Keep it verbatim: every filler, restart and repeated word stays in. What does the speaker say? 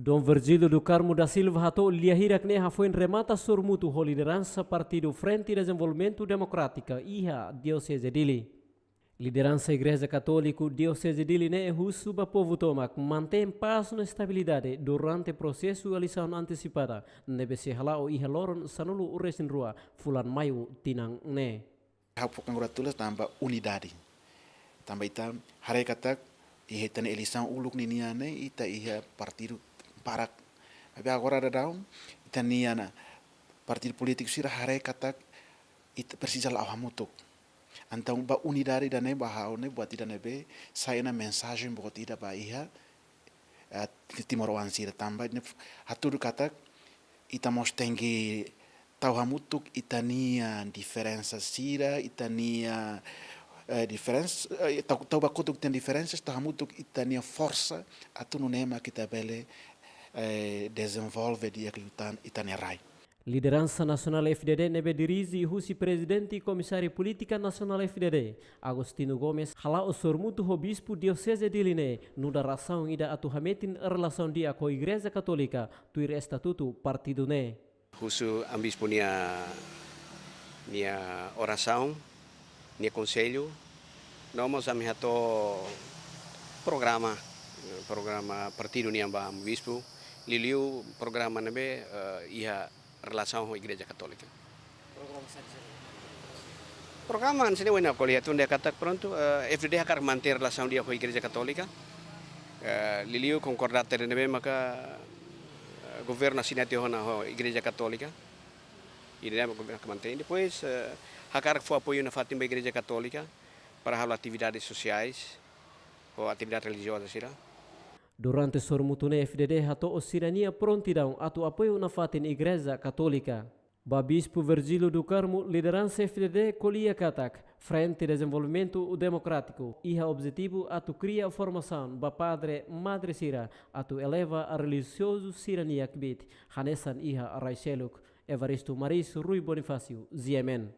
Dom Virgílio do Carmo da Silva hato'o lia hirak ne'e hafoin remata sorumutu ho lideransa Partidu Frente Dezenvolvimentu Demokrátika iha Dioseze Dili. Lideransa Igreja Katólika Dioseze Dili ne'e husu ba povu tomak mantein pás no estabilidade durante prosesu eleisaun antesipada ne'ebé sei hala'o iha loron sanulu-resin-rua fulan Maiu tinan ne'e. Ha'u fó kongratula tanba unidade. Tanba ita haree katak iha ita-nia eleisaun uluk ninian ne'e ita iha partidu barak. Tapi agora daudaun ita-nia partidu polítiku sira haree katak ita presiza la'o hamutuk. Entaun ba unidade ida-ne'e ba ha'u ne'e buat ida ne'ebé sai ona mensajen boot ida ba iha, eh, timoroan sira tanba ne'e hatudu katak ita mós tenke tau hamutuk ita-nia diferensa sira, ita-nia, eh, diferensa, eh, tau, tau ba kotuk ita-nia diferensa, tau hamutuk ita-nia forsa, atu nune'e mak ita bele, eh, dezenvolve di'ak liután ita-nia rai. Lideransa Nasionál F D D ne'ebé dirije husi Prezidente Komisáriu Polítika Nasionál F D D, Agostinho Gomes, hala'o sorumutu ho Bispu Dioseze Dili ne'e, nu'udar asaun ida atu hametin relasaun di'ak ho Igreja Katólika, tuir estatutu partidu ne'e. Husu Amu Bispu nia, nia orasaun, nia konsellu, no mós ami hato'o programa, programa partidu nian ba Amu Bispu, liuliu programa ne'ebé, eh, iha relasaun ho Igreja Katólika. Programa sira? Programa sira ne'e ohin ha'u ko'alia tiha ona katak prontu, eh, F D D hakarak mantein relasaun di'ak ho Igreja Katólika. Eh, liuliu konkordante ne'ebé maka, eh, governu asina tiha ona ho Igreja Katólika. Ida-ne'e mak governu hakarak mantein. Depois, eh, hakarak fó apoiu nafatin ba Igreja Katólika para halo atividades sosiais ho atividade relijioza sira. Durante sorumutu ne'e F D D hato'o sira-nia prontidaun atu apoiu nafatin Igreja Katólika. Ba Bispu Virgílio do Carmo, lideransa F D D ko'alia katak Frente Dezenvolvimentu Demokrátiku iha objetivu atu kria formasaun ba padre madre sira atu eleva relijiozu sira-nia kbiit hanesan iha rai seluk. Evaristo Maris, Rui Bonifácio, G M N.